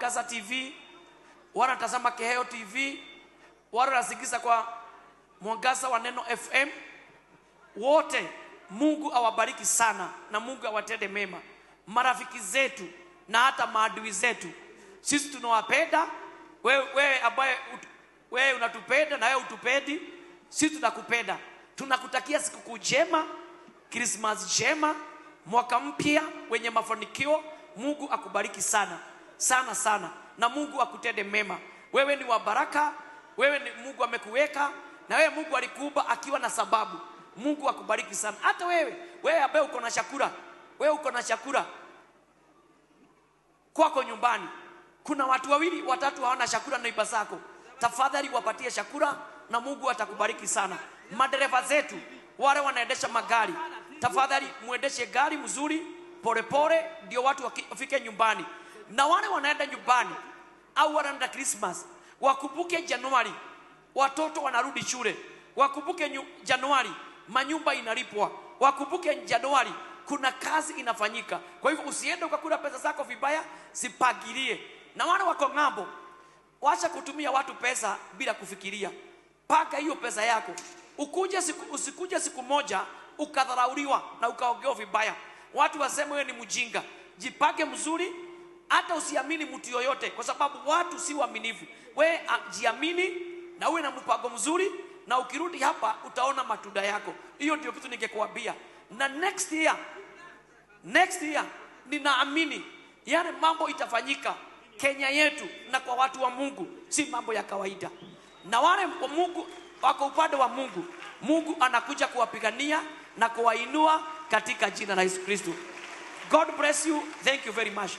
Mwangaza TV, wale wanatazama Keheo TV, wale wanasikiza kwa Mwangaza wa Neno FM, wote Mungu awabariki sana na Mungu awatende mema. Marafiki zetu na hata maadui zetu, sisi tunawapenda. Wewe ambaye wewe unatupenda na wewe utupendi, sisi tunakupenda. Tunakutakia sikukuu njema, Christmas njema, mwaka mpya wenye mafanikio. Mungu akubariki sana sana sana, na Mungu akutende mema. Wewe ni wa baraka, wewe ni Mungu amekuweka, na wewe Mungu alikuumba akiwa na sababu. Mungu akubariki sana. Hata wewe ambaye uko na chakula, wewe uko na chakula kwako nyumbani, kuna watu wawili watatu hawana chakula na iba zako, tafadhali wapatie chakula na Mungu atakubariki sana. Madereva zetu wale wanaendesha magari, tafadhali muendeshe gari mzuri polepole, ndio watu wafike nyumbani. Na wale wanaenda nyumbani au wanaenda Christmas, wakumbuke Januari watoto wanarudi shule, wakumbuke Januari manyumba inalipwa, wakumbuke Januari kuna kazi inafanyika. Kwa hivyo usiende ukakula pesa zako vibaya, sipagilie. Na wale wako ng'ambo, wacha kutumia watu pesa bila kufikiria. Panga hiyo pesa yako. Usikuje siku moja ukadharauliwa na ukaongewa vibaya, watu waseme wewe ni mjinga. Jipange mzuri, hata usiamini mtu yoyote, kwa sababu watu si waaminifu. Wewe jiamini na uwe na mpango mzuri, na ukirudi hapa utaona matunda yako. Hiyo ndio kitu ningekuambia. Na next year ninaamini yale mambo itafanyika Kenya yetu na kwa watu wa Mungu si mambo ya kawaida. Na wale wa Mungu wako upande wa Mungu, Mungu anakuja kuwapigania na kuwainua katika jina la Yesu Kristo. God bless you. Thank you very much.